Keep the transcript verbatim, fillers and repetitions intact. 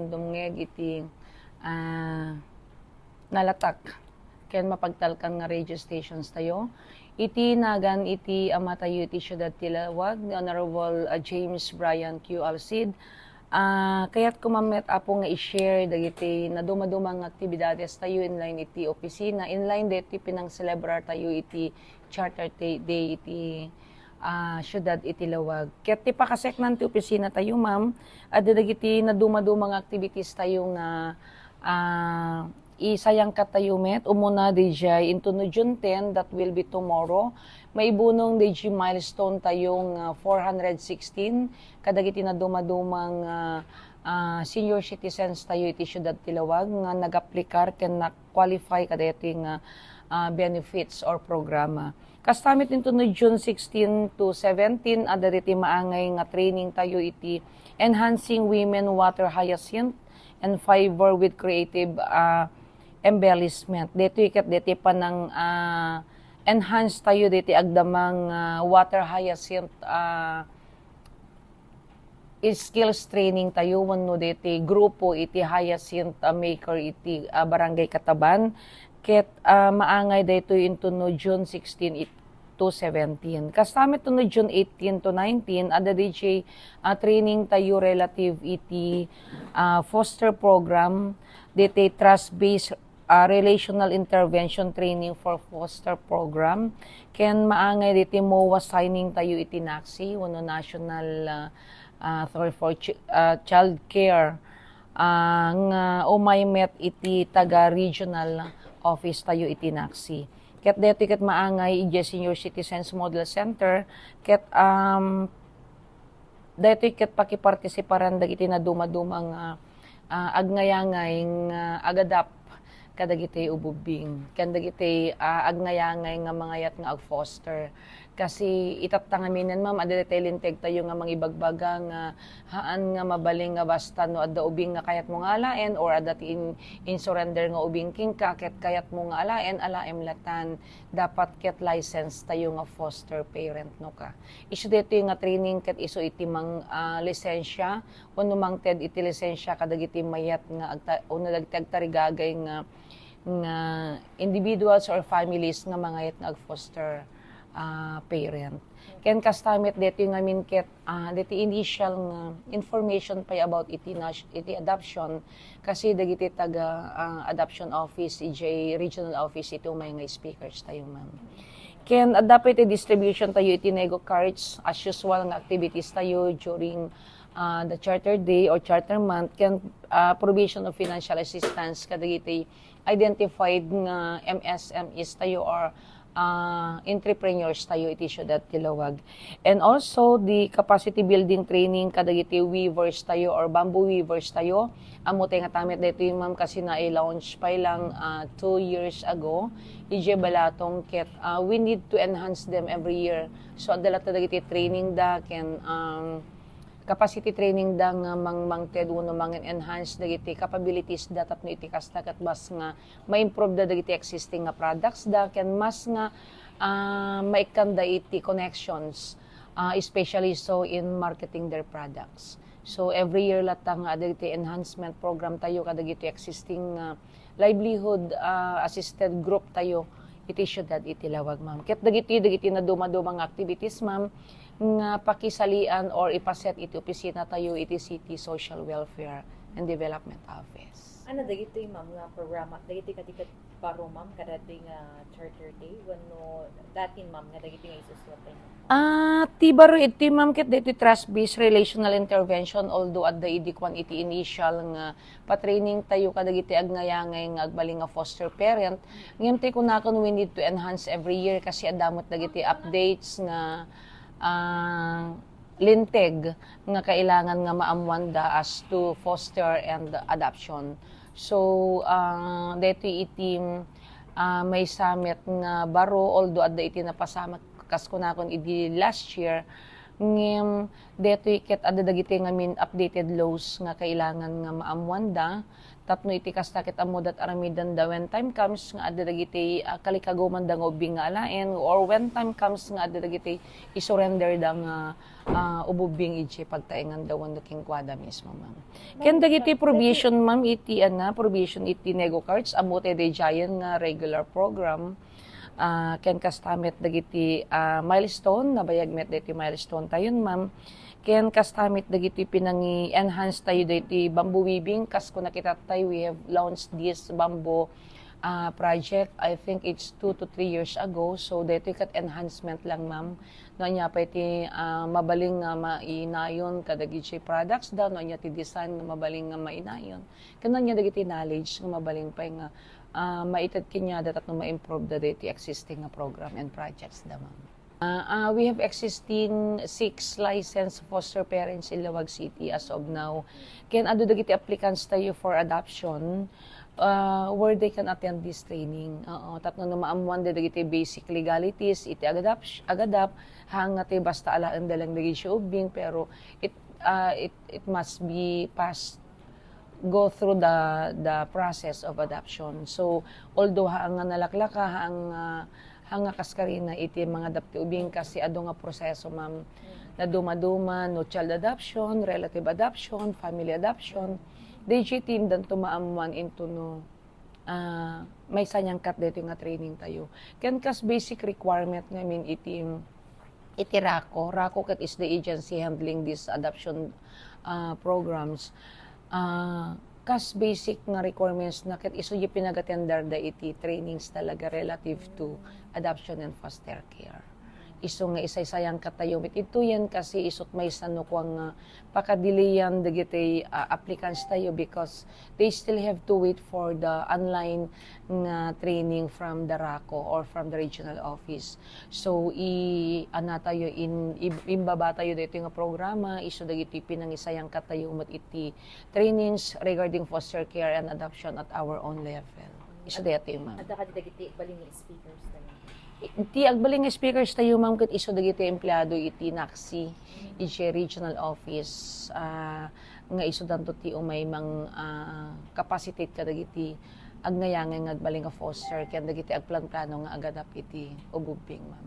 dumngeg iti, ah, nalatak ken mapagtalkan nga radio stations tayo. Iti nagan iti Ama tayo iti Siudad ti Lawag, ni Honorable, ah, James Brian Q. Alcid. Ah, kayatko man met, Apo, nga i-share dagiti nadumaduma nga aktibidades tayo inline iti opisina, inline deti pinangselebrar tayo iti Charter Day, Day iti, ah, Siudad iti Lawag. Ket ti pakaseknan ti opisina tayo, ma'am, adda dagiti nadumaduma nga activities tayo nga, ah, isayangkat tayo met. Umuna, D J, into no June ten, that will be tomorrow, maibunong D J milestone tayo nga four hundred sixteen kadagiti nadumaduma nga, ah, senior citizens tayo iti Siudad ti Lawag nga nagaplikar ken na-qualify kadaytoy nga, ah, benefits or programa. Kasta met into no June sixteen to seventeen, adda diti maangay nga training tayo iti Enhancing Women Water Hyacinth and Fiber with Creative, ah, Embellishment. Daytoy ket daytoy panang, ah, enhance tayo daytoy agdamang, ah, water hyacinth, ah, skills training tayo wenno daytoy grupo iti hyacinth, ah, maker iti, ah, Barangay Kataban. Ket, ah, maangay daytoy into no June sixteen it-, to seventeen. Kasta met to no June eighteen to nineteen, adda daytoy, ah, training tayo relative iti, ah, foster program, daytoy trust-based, ah, relational intervention training for foster program. Ken maangay daytoy MOA signing tayo iti NACSI, wenno National, ah, ah, Authority for Chi-, ah, Child Care, ah, nga umay met iti taga-regional office tayo iti NACSI. Ket daytoy ket maangay idiay Senior Citizens Model Center, ket, um, daytoy ket pakipartisiparan dagiti nadumaduma nga, ah, agnayangay nga agadap kadagiti ubbubbing, ken dagiti, ah, agnayangay nga mangayat nga ag-foster. Kasi itatta ngaminen, ma'am, adda daytoy linteg tayo nga mangibagbaga nga haan nga mabalin nga basta no adda ubing nga kayatmo nga alaen or adda ti in-, insurrender nga ubing kenka ket kayatmo nga alaen, alaem latan. Dapat ket license tayo nga foster parent no ka. Isu daytoy nga training ket isu iti mang-, ah, lisensia wenno mangted iti lisensia kadagiti mayat nga agta-, wenno dagiti agtarigagay nga, nga individuals or families nga mangayat nga ag-foster, ah, parent. Ken kasta met daytoy ngamin ket, ah, daytoy initial nga information pay about iti nas-, iti adoption kasi dagiti taga, ah, adoption office, idiay regional office iti umay nga speakers tayo, ma'am. Ken adda pay ti distribution tayo iti Nego Cards, as usual nga activities tayo during, ah, the Charter Day or Charter Month, ken, ah, provision of financial assistance kadagiti identified nga M S M Es tayo or, ah, entrepreneurs tayo iti siudad ti Lawag. And also, the capacity building training kadagiti weavers tayo or bamboo weavers tayo. Ammo tay nga tamet daytoy, ma'am, kasi na-launch pay lang, ah, two years ago. Idiay balatong ket, ah, we need to enhance them every year. So, adda latta dagiti training da ken, um, capacity training da nga mang-, mangted wenno mangin-enhance dagiti capabilities da tapno iti kasta ket mas nga ma-improve da dagiti existing nga products da ken mas nga, ah, maikkanda iti connections, ah, especially so in marketing their products. So, every year latta nga adda iti enhancement program tayo kadagiti existing nga livelihood, ah, assisted group tayo iti siudad iti Lawag, ma'am. Ket dagiti, dagiti nadumaduma nga activities, ma'am, nga pakisalian or ipaset iti opisina tayo iti City Social Welfare and Development Office. Ano dagitoy, ma'am, nga programa, dagitoy kadi ket baro, ma'am, kadagitoy nga Charter Day, wenno datin, ma'am, nga dagitoy nga isuswat tayo, ma'am? Ah, ti baro iti, ma'am, ket daytoy trust-based relational intervention, although adda idi kuan iti initial nga pa-training tayo kadagiti agnayangay nga agbalin nga foster parent. Ngem ti kunakon, we need to enhance every year kasi adda met dagiti updates nga, ah, linteg nga kailangan nga maammuanda as to foster and adoption. So, ah, daytoy iti, ah, maysa met nga baro, although adda iti napasamak, kas kunakon idi last year, Ngem detoy ket adda dagiti ngamin updated laws nga kailangan nga maammuanda tapno iti kasta ket ammoda ti aramidenda when time comes nga adda dagiti, ah, kalikagumanda nga ubbing nga alaen or when time comes nga adda dagiti isurrender da nga, ah, ububbing idiay pagtaenganda wenno kenkuada mismo, ma'am. Ken dagiti provision, ma'am, iti, ana, provision iti nego cards, ammo ti daydiayen nga regular program, ah, ken kasta met dagiti, ah, milestone, nabayag met dagiti milestone tayon, ma'am. Ken kasta met dagiti pinangi-enhance tayo dagiti bamboo weaving, kas kuna kita tay, we have launched this bamboo, ah, project. I think it's two to three years ago. So, daytoy ket enhancement lang, ma'am. No ania pay ti, ah, mabalin nga mainayon kadagiti products da, no ania ti design nga mabalin nga mainayon. Ken no ania dagiti knowledge nga mabalin pay nga, ah, maited kaniada tapno ma-improve da dagiti existing nga program and projects da, ma'am. Ah, ah, we have existing six licensed foster parents in Laoag City as of now. Ken adu dagiti applicants tayo for adoption, ah, where they can attend this training. Oo, tapno no maammuan da dagiti basic legalities iti agadap-, agadap, haan nga ti basta alaen da lang dagiti ubbing, pero it, ah, it, it must be passed, go through the, the process of adoption. So, although haan nga nalaklaka, haan nga, haan nga kaskarina iti mangadap ti ubing kasi adu nga proseso, ma'am. Nadumaduma, no child adoption, relative adoption, family adoption. Daytoy ti indanto maammuan into no, ah, maisayangkat daytoy nga training tayo. Ken kas basic requirement ngamin iti, iti RACO. RACO ket is the agency handling this adoption, ah, programs. Ah, kas basic nga requirements na ket isu ti pinagatenderda iti trainings talaga relative to adoption and foster care. Isu nga isaysayangkat tayo met ituyen kasi isut maysa no kuan nga pakadilayan dagiti, ah, applicants tayo because they still have to wait for the online nga training from the RACO or from the regional office. So, i-, ana tayo, in-, i-, imbaba tayo dito nga programa, isu dagiti pinangisayangkat tayo met iti trainings regarding foster care and adoption at our own level. Isu daytoy, ma'am. Adda kadi dagiti agbalin nga speakers tayo? Ti agbalin nga speakers tayo, ma'am, ket isu dagiti empleado iti NACC, iti regional office, ah, nga isudanto ti umay mang, ah, capacitate kadagiti agnayangay nga agbalin nga foster ken dagiti agplanplano nga agadap iti ugubbing, ma'am.